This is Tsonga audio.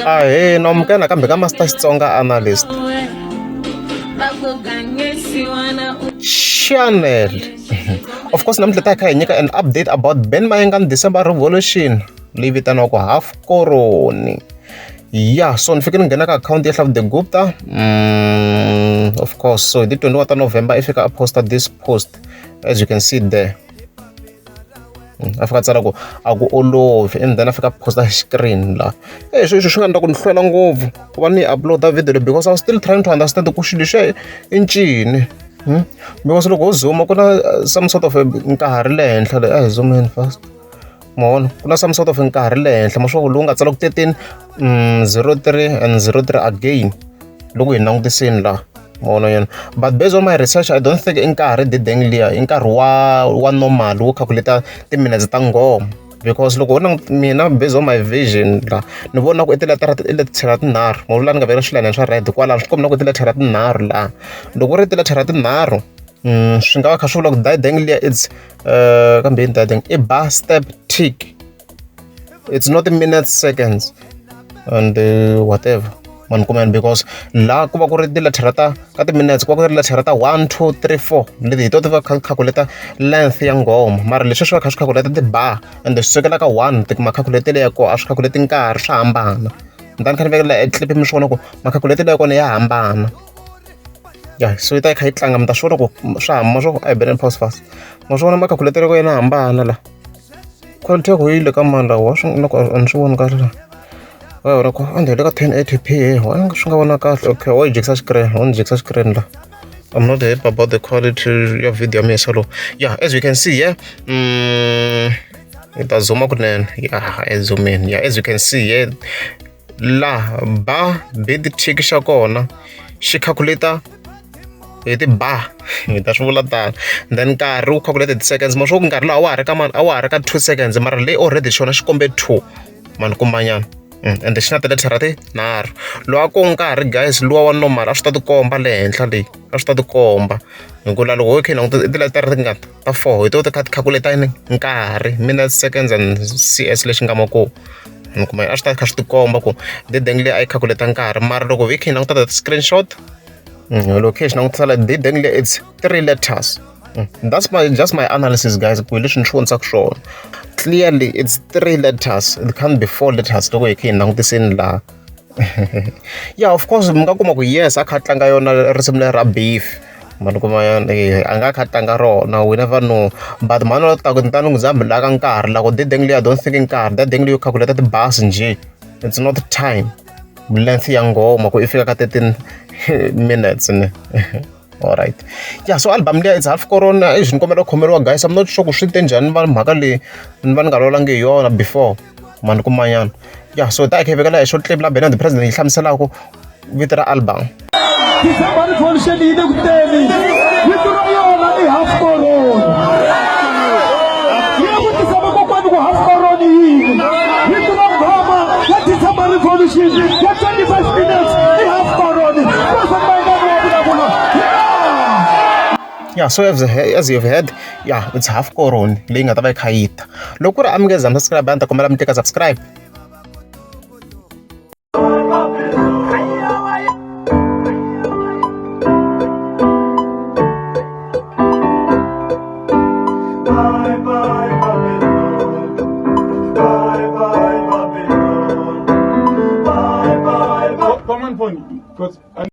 Ahee na amukela nakambe ka Master Xitsonga Analyst Channel. Of course namuntlha ta hi kha hi nyika an update about Ben Mayengani December Revolution leyi vitaniwaka Half Koroni. Ya so ni fike ni nghena ka akhawunti ya Hlavu the Gupta of course so hi ti 21 ta November i fika a posta this post as you can see there. A fika a tsala ku a ku olovi and then a fika a posta screen la e sweswo swi nga endla ku ni hlwela ngopfu ku va ni upload-a video leyi because I was still trying to understand ku xilo lexiya i ncini because loko ho zoom ku na some sort of nkarhi le henhla le a hi zoom-eni fast ma vona ku na some sort of nkarhi le henhla ma swi lowu nga tsala ku 13 03 and 03 again loko hi langutisini laha ma vona yena but based on my research I don't think i nkarhi dideng liya i nkarhi wa normal wo calculate timinetse ta nghoma because loko ho mina based on my vision la ni vona ku i tiletara i tiletara tinharhu ma vula ni nga veka swilayinani swa red kwalano swi komba ku i tiletara tinharhu laha loko ku ri tiletara tinharhu swi nga va kha swi vula ku dideng liya it's kambe yini dideng i bar step tick it's not minutes seconds and whatever mani kumeni because laha ku va ku ri tiletara ta ka ti-minutes ku va ku ri tiletara ta 1 2 3 4 leti hi to ti va kha calculate length ya nghoma mara leswi swi va kha swi calculate ti-bar and swi sukela ka 1 ti ma-calculatele ya kona a swi calculate nkarhi swa hambana ni ta ni kha ni vekela e clip mi swi vona ku ma-calculatele ya kona ya hambana ya so yi ta yi kha yi tlanga mi ta swi vona ku swa hamba swo a hi beleni pause fast ma swi vona ma-calculatele ya kona ya hambana la quality ya ku yi le ka mani lawa swi na ku a ni swi voni kahle la wa vona ku a le ka 1080p why swi nga vona kahle okay wa yi jikisa screen wa ni jikisa screen la I'm not happy about the quality ya video ya mina so yeah as you can see yeah hi ta zooma kunene yeah i zoom in yeah as you can see yeah la bar bit tick xa kona xi calculate hi ti-bar hi ta swi vula tano then nkarhi wu calculate ti-seconds ma swo ku nkarhi lowu a wa ha ri ka mani a wa ha ri ka 2 seconds mara leyi already xona xi kombe 2 mani kumbanyana ende xi na tiletara tinharhu lowu a ku nkarhi guys luwa wa normal a swi ta tikomba le henhla leyi a swi ta tikomba hi ku la loko ho kha hi languta i tiletara tingani ta 4 hi to ti kha ti calculate yini nkarhi minutes seconds and cs lexi nga ma kona ni kuma a swi ta kha swi tikomba ku dideng leyi a yi calculate nkarhi mara loko hi kha hi languta ta screenshot loko hi xi langutisa la dideng leyi it's 3 letters that's my just my analysis guys ku hi leswi ni swi vonisaka swona clearly it's 3 letters it can't be 4 letters loko hi kha hi langutiseni laha yeah of course mi nga kuma ku yes a kha a tlanga yona risimu leri ra beef mani kuma a nga kha a tlanga rona we never know but mhani wa ta ku ni ta ni n'wi za la ka nkarhi la ku dideng leyi I don't think nkarhi dideng leyi yo calculate ti-bars njhe it's not time length ya nghoma ku i fika ka 13 minutes ne alright yeah so album liya it's half corona i ni kombela ku khomeriwa guys I'm not sure ku swi te njhani va mhaka leyi ni va ni nga lawulangi hi yona before mani kumanyana yeah so ta hi kha hi vekela hi short clip la Benny the President yi hlamuselaka vito ra album December Revolution yi le ku teni vito ra yona i half corona yi la vutisa vakokwani ku half corona yini vito ra nghoma ya December Revolution ya 25 minutes i half corona President Mayengani wa vulavula yeah so as you've heard yeah it's half corona leyi nga ta va yi kha yi ta loko ku ri a mi nge za mi subscribe a ni ta kombela mi teka subscribe. Bye bye Babylon. Bye bye Babylon. Bye bye. Come on, phone, because